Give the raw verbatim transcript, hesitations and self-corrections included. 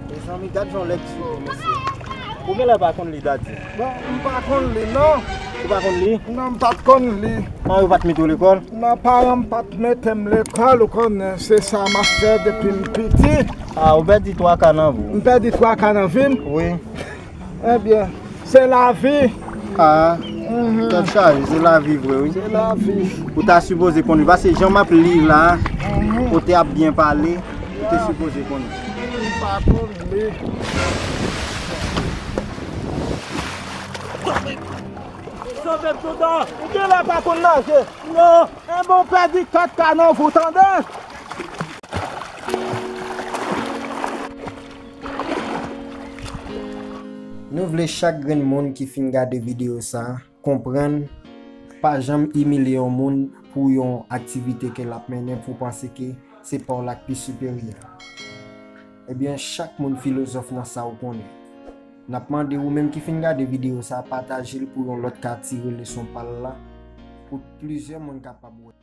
Mezanmi, gad jan lèg di tou, mesye. Ou genlè pa konn li, Daddy? Bon, m pa konn li, non. Ou pa konn li? Non, m pa t konn li. An, yo pa t mete w lekòl? Non, paran m pa t mete m lekòl, ou konnen, se sa m ap fè depi m piti. Ah, ou pèdi twa ka nan vi w. M pèdi twa ka nan vi m? Wi. Ebyen, se lavi. Ah, tèt chaje, se lavi vre, wi. Se lavi. Ou ta sipoze konn li, paske jan m ap li la, ou te ap byen pale, ou te sipoze konn li. M pa konn li. Sove m toutan. Ou genlè pa konn naje. Non. Enben, w pèdi kat ka nan vi w, tande? Nou vle chak grenn moun ki fin gade videyo sa a konprann, pa janm imilye yon moun pou yon aktivite ke l ap mennen pou w panse ke se pa w la k pi siperyè. Ebyen, chak moun filozòf nan sa w konnen. N ap mande ou menm ki fin gade videyo sa a, pataje l pou yon lòt ka tire leson pa l la, pou plizyè moun kapab wè.